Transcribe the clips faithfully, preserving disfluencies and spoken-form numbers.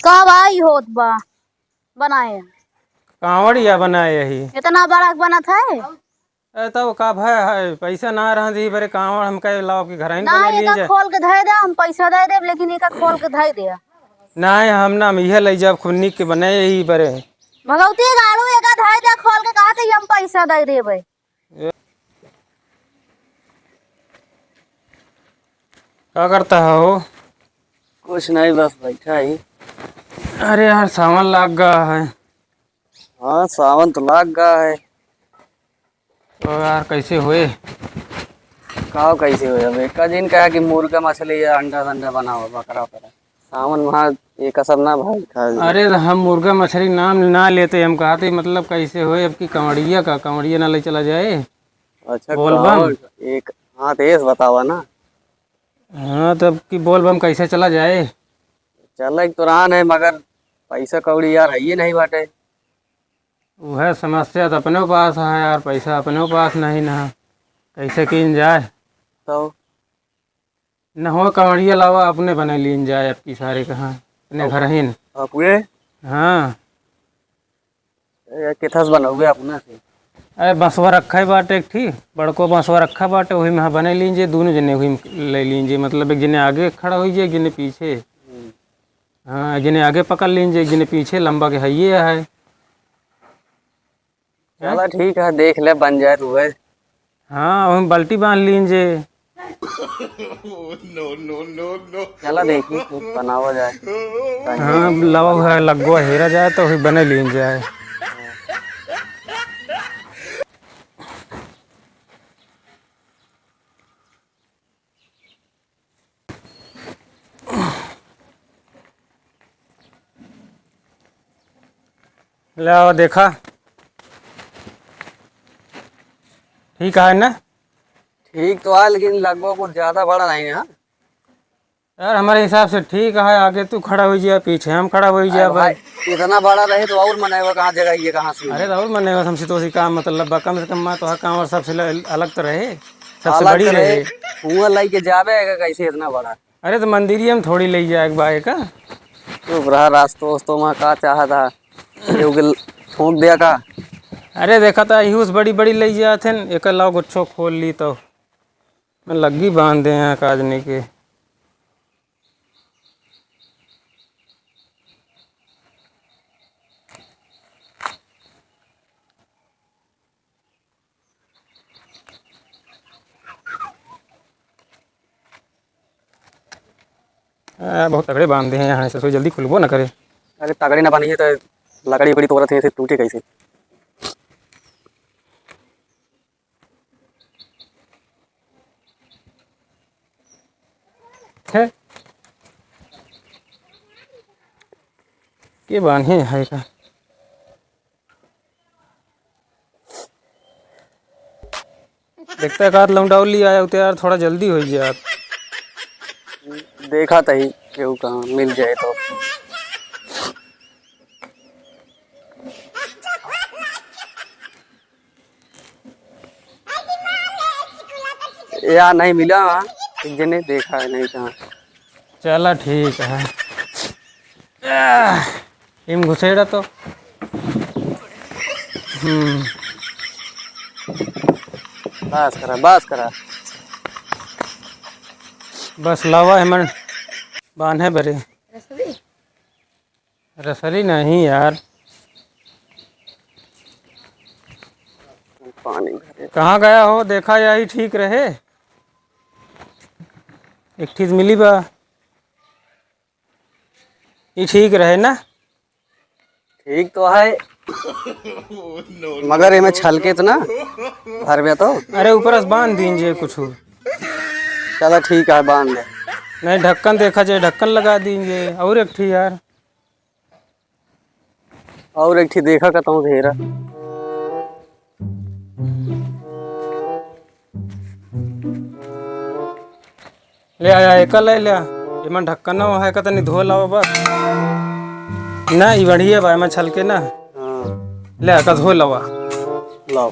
कब आई होत बा बनाए? कांवड़िया बनाए यही। इतना बड़ा बनत है? ए, तब का भय है, पैसा ना रहन जी, बरे कांवड़ हम कहे लाओ कि घर ही ना, बना एका लीजिए। खोल के धै दे, हम पैसा दे देब, लेकिन एका खोल के धै दे। नहीं, हम ना, हम इहे लई जाब, खूब नीक के बने यही बरे। भगवती गाड़ू एका धै दे खोल के, कहा तो हम पैसा दे देबे। का करता है हो? कुछ नहीं, बस बैठा ही। अरे यार, सावन लाग गा है। हाँ, सावन तो लाग गा है। तो यार, कैसे होए? का कैसे होए? अब एक दिन कहा कि मुर्गा मछली या अंडा संडा बनाओ, बकरा वकरा। सावन महा ये कसम ना भाई खा ले। अरे, तो हम मुर्गा मछली नाम ना लेते, हम कहते मतलब कैसे होए, अब की कांवड़िया का, कांवड़िया ना ले चला जाए। अच्छा, बोल बम। कांवड़ एक, हाँ, तो ये बतावा ना। हाँ, तब की बोल बम कैसे चला जाए? चला एक तो रान है, मगर पैसा कौड़ी यार है ये नहीं बाटे। वह समस्या तो अपने पास है यार, पैसा अपने पास नहीं ना, कैसे कीन जाए? तो न हो, कांवड़िया लावा, अपने बने लीन जाए, अब की सारे कहाँ, अपने अब घर ही न। अपने? हाँ। ए, किथस बनौगे अपना से? अरे, बंसवा रखा है बाटे एक ठी, बड़को बंसवा रखा बाटे, वही में बने लीन जे, दोनों जने वही में ले लीन जे, मतलब एक जने आगे खड़ा होई जे, एक जने पीछे। हम्म। हाँ, एक जने आगे पकड़ लीन जे, एक जने पीछे, लंबा के हइये है। चला ठीक है, देख ले, बन जाए तो है। हाँ, वही बाल्टी बांध लीन जे। चला देखी, कुछ बनावा जाए। हाँ, लावा है, लगवा हेरा जाए तो वही बने लीन जाए। लावा देखा, ठीक है ना? ठीक तो है, लेकिन लगभग कुछ ज्यादा बड़ा नहीं है। यार, हमारे हिसाब से ठीक है, आगे तू खड़ा हो जाए, पीछे हम खड़ा हो जाए अरे भाई। भाई, इतना बड़ा रहे तो और मनई बा, कहाँ जगह ये कहाँ से? अरे, तो और मनई बा, हमसे तो उसी काम मतलब बा, कम से कम माँ तो कांवर सबसे ल-, अलग तो रहे, सबसे अलग बड़ी तो रहे। रहे। हुआं लाई के जाबे है कैसे इतना बड़ा? अरे, तो मंदिरिया में थोड़ी ले जाए के बा का? चुप रहा, रास्तो वस्तो वहाँ का चाहता, केहू के ल-, ठोक दिया का? अरे, देखा था, यूस बड़ी बड़ी ले जात हैं, एक लाओ गुच्छो खोल ली तो। मैं लग्गी बांध दे हैं काजनी के। आ, बहुत तगड़े बांध दे हैं यहाँ, ऐसे सोई जल्दी खुलबो ना करे। अरे तगड़े ना बनी है तो लकड़ी उकड़ी तोड़त है, ऐसे टूटे कैसे? है? के बान्हे है का? देखता है, का लौंडा उली आया होते यार, थोड़ा जल्दी हो जाए। देखा तही केहू कहाँ मिल जाए तो। या नहीं मिला, हाँ, एक जने देखा है, नहीं कहाँ। चला ठीक है। आह, इम घुसेड़ा तो। हम्म। बस करा, बस करा। बस लावा है मन बान्हे बरे। रसरी नहीं यार। पानी भरे। कहाँ गया हो? देखा यही ठीक रहे। एक चीज मिली बा। ई ठीक रहे ना? ठीक तो है, मगर एमे छलके तो ना भरबे तो। अरे ऊपर से बांध दीन जे कुछ। चला ठीक है, बांध दे। नहीं, ढक्कन देखा जाए, ढक्कन लगा दीन जे। और एक ठी यार। और एक ठी देखा कतहूँ घेरा। ले आया, एका ले लिया। एमन ढक्कन ना है, एका तनी धो लावा बस। ना, ई बढ़िया बा, एमन छलके ना। हाँ। ले, एका धो लावा। लाओ।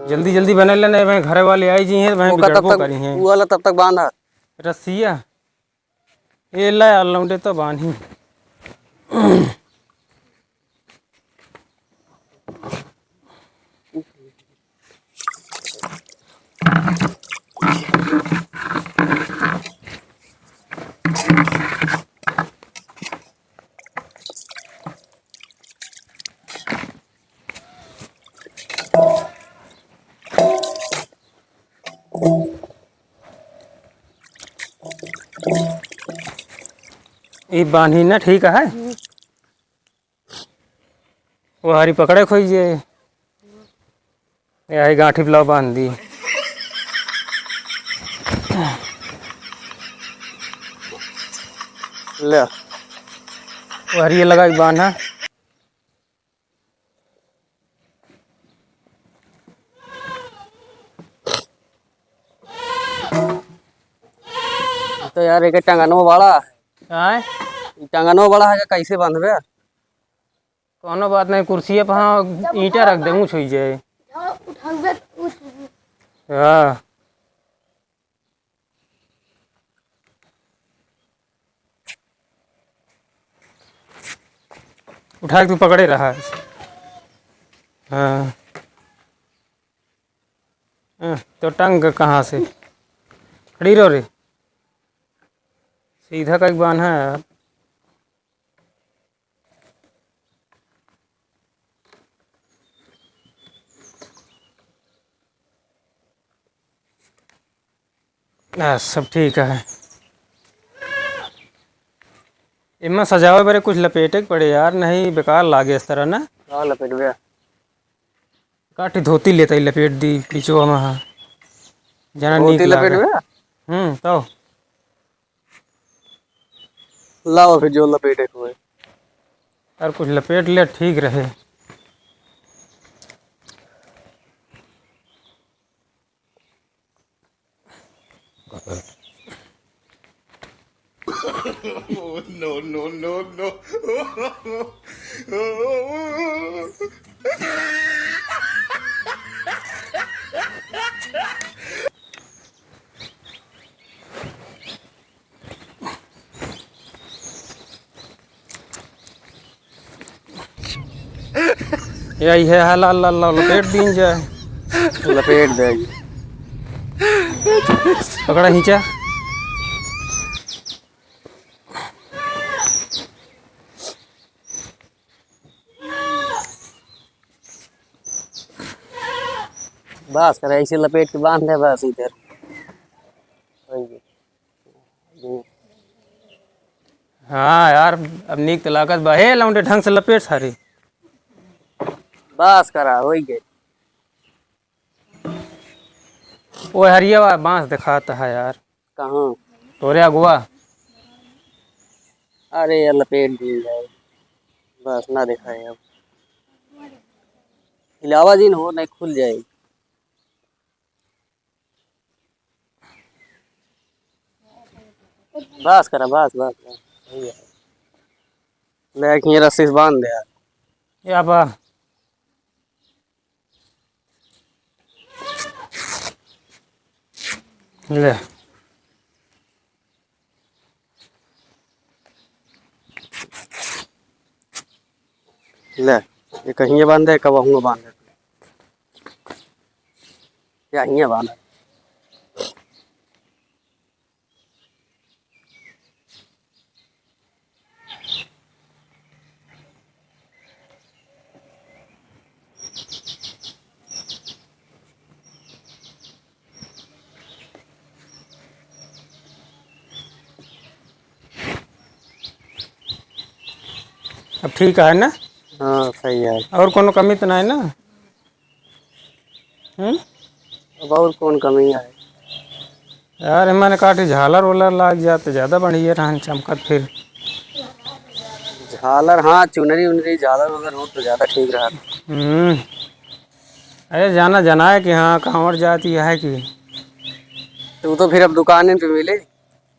जल्दी, जल्दी बने ले, नहीं भाई, घरे वाले आई जी हैं, भाई ओका तब बिगड़बो तक, करी हैं। उ वाला तब तक बांधा। रस्सिया। ए ले, आ लौंडे तो बांधी। ई बान्ही ना ठीक है। वो हरी पकड़े खोई जे। यही गांठी ब्लाव बांध दी। ले। वो हरिये लगा के बांधा। तो यार, एक टंगनो बड़ा है। आय? ई टंगनो बड़ा है, कैसे बांधबे? कौनो बात नहीं, कुर्सिये पर हाँ, ईंटा रख दे, ऊँच हुई जाए। हाँ। उठा के तू पकड़े रहा। हाँ। हाँ, तो टंग कहाँ से? खड़ी रहो रे। सीधा का एक बांधा है यार। हाँ, सब ठीक है। इमा सजावे बरे कुछ लपेटे के पड़े यार, नहीं बेकार लागे इस तरह ना। हाँ, लपेट गया। काठी धोती लेता ही लपेट दी पीछो में, हाँ। जना धोती नीक लपेट लागे। गया? हम्म, तो। लाओ फिर जो लपेटे हुए। और कुछ लपेट ले, ठीक रहे। No, no, no, no। या इहे हाल, ला, ला, ला, लपेट दीन जाए। लपेट दे। पकड़ा खींचा। बस कर, ऐसे लपेट के बांध दे बस इधर। हाँ यार, अब नीक त लागत बा। हे लौंडे, ढंग से लपेट सारी। बस करा, होई गए। ओ हरिया बा, बांस देखात है यार। कहाँ? तोरे अगुआ। अरे यार, लपेट दिए जाए, बस ना देखाए अब। हिलावा जिन हो, नहीं खुल जाए। बस करा, बस, बस, बस। सही है। ले, एक ये रस्सी से बांध दे यार। या बा। ले। ले, ये कहीं बांध दे, कब हुआ बांध दे। या हियाँ बांध। अब ठीक है ना? हाँ, सही है। और कोनो कमी तो नहीं ना? हम्म? अब और कौन कमी है? यार, एमा ने काटी झालर वलर लाग जात, ज्यादा बढ़िया रहन चमकत फिर। झालर, हाँ, चुनरी उनरी, झालर वगैरह हो तो ज्यादा ठीक रहत। हम्म। अरे, जाना जनाए कि हाँ, कांवड़ जाति है कि। तू तो फिर अब दुकान पे मिले।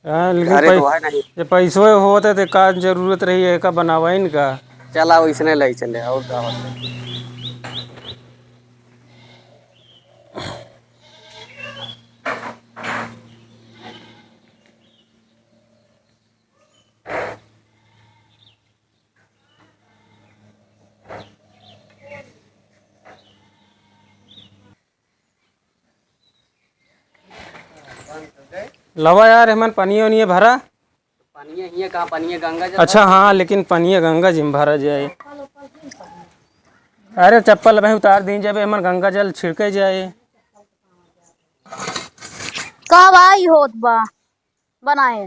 हाँ, लेकिन घरे पै-, तो है नहीं। जब पैसो होत है, तो का जरूरत रही है, का बनावाइन का? चला, वैसने ले चले, और का होता है? लवा यार, हमन पनिया वनिया भरा। पनिया हियाँ कहाँ, पनिया गंगा जल अच्छा, भरा। हाँ, लेकिन पनिया गंगा जी में भरा जाए। अरे, चप्पल भाई उतार दी जाबे, हमर गंगा जल छिड़के जाए। कब आई होत बा बनाए?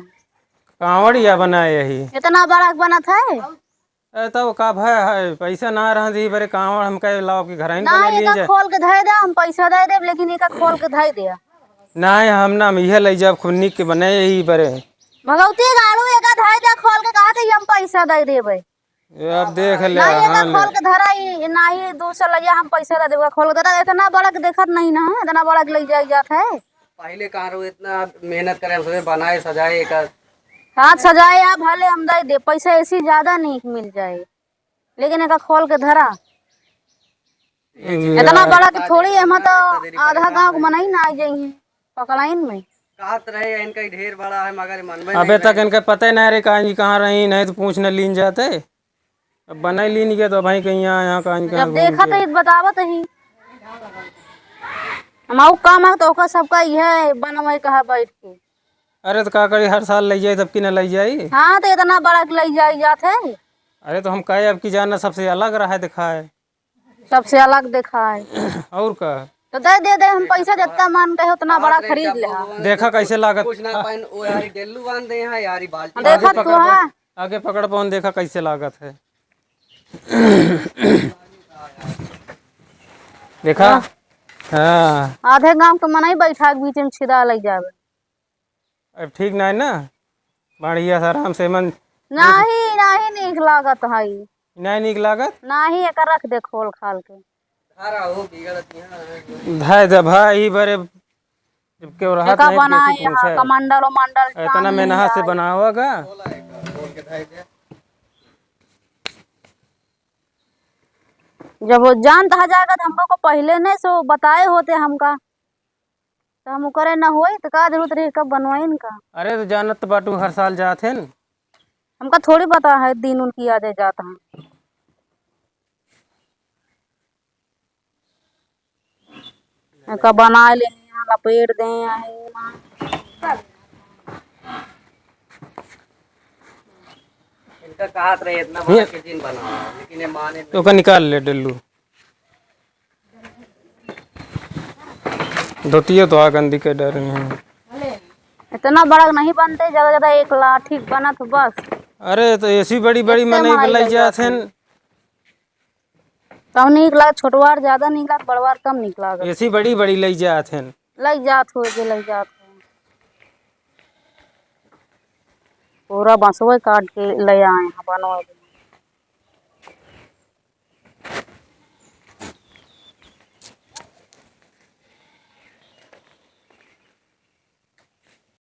कांवड़िया बनाए यही। इतना बड़ा बनत है? ए, तब का भय है, पैसा ना रहत ही बरे कांवड़ हम कहे लाओ कि घर ही ना, बना ली एका जाए। खोल के धइ दे, हम पैसा दइ देब, लेकिन एका खोल के धइ दे। नहीं, हम ना, हम इहे लइ जाब, खूब नीक के बने ही बरे। भगवती गाड़ू एका धइ दे, खोल के कहा थे, हम पैसा दइ देबे। ए, अब देख ले, नहीं, एका हाँ, खोल ले। के धरा ही, नहीं, दू सौ लइया हम पैसा दइ देबे, खोल के धरा, इतना बड़ा के देखत नहीं ना, इतना बड़ा के लइ जाए जात है। पहिले कहाँ रहो, इतना मेहनत करे, हम सबे बनाए, सजाए, एकर हाथ सजाए, आप भले हम दइ दे, पैसा ऐसी ज्यादा नहीं मिल जाए, लेकिन एका खोल के धरा। ये चीज इतना है। बड़ा के थोड़ी, एमा तो आधा गाँव के मनई ना आ जाइए पकड़ाइन में। कहत रहे, इनका ही ढेर बड़ा है, मगर मनबे अबे नहीं तक करे। इनका पता ही ना रहे, कहाँ, कहाँ रही, नहीं तो पूछ न लीन जाते। अब बनाई लीन के तो भाई कहीं यहाँ, यहाँ कहाँ, कहाँ जब घूम देखा के। तो बतावत ही। हम आऊ काम आ तो ओकर सबका इहे बनवे कहा बैठ के। अरे तो का करी, हर साल लइ जाई, तब की न लइ जाई। हाँ, तो इतना बड़ा के लइ जाई जात है। अरे तो हम कहे अब की जाना सबसे अलग रहा है, दिखाए। सबसे अलग दिखाए। और का? तो दे, दे, दे, हम पैसा जितना मन कहे उतना बड़ा खरीद ले। देखा कैसे लागत। कुछ ना पाइन, ओ यारी डेल्लू बांध दे यहाँ, यारी बाल्टी। देखा आगे तू पकड़, हाँ। आगे पकड़ पवन, देखा कैसे लागत है। देखा? हाँ। हाँ। आधे गाँव तो मनई बैठा के बीच में छिदा लइ जावे। अब ठीक नाहीं ना, बढ़िया से आराम से मन। नाही, नाही नीक लागत है। नाही नीक लागत? नाही, एकर रख दे खोल खाल के। धाय दे भाई, बरे जब केहू रहत एका नहीं, बनाए बेसी यहाँ पूछे। कमंडल उमंडल इतना टांग मेहनत से लिया। बनावा का? जब वो जानत ह जाएगा तो हमको को पहिले नहीं सो बताए होते हमका। तो हम ओकरे ना होई, तो का जरूरत रही, कब बनवाइन का? अरे, तो जानत तो बाटू, हर साल जात हैं। हमका थोड़ी पता है, दिन उनकी यादें जात हैं। का बनाए ले, यहाँ लपेट दे, यहाँ। इनका कहत रहे, इतना बड़ा ये किचन बनाओ, लेकिन ये माने तो नहीं। का निकाल ले, डल्लू। धोतिया तो आ गंदी के डर नहीं। इतना बड़ा नहीं बनते, ज्यादा ज्यादा एक लाठी बनत बस। अरे तो ऐसी बड़ी बड़ी इतने मनई बनाई लई जात हैं। कम नीक लागत, छोटवार ज्यादा नीक लागत, बड़वार कम नीक लागत। ऐसी बड़ी बड़ी लई जात हैं। लई जात हो जे लई जात हो। पूरा बंसवे काट के ले आए हैं बनवा के।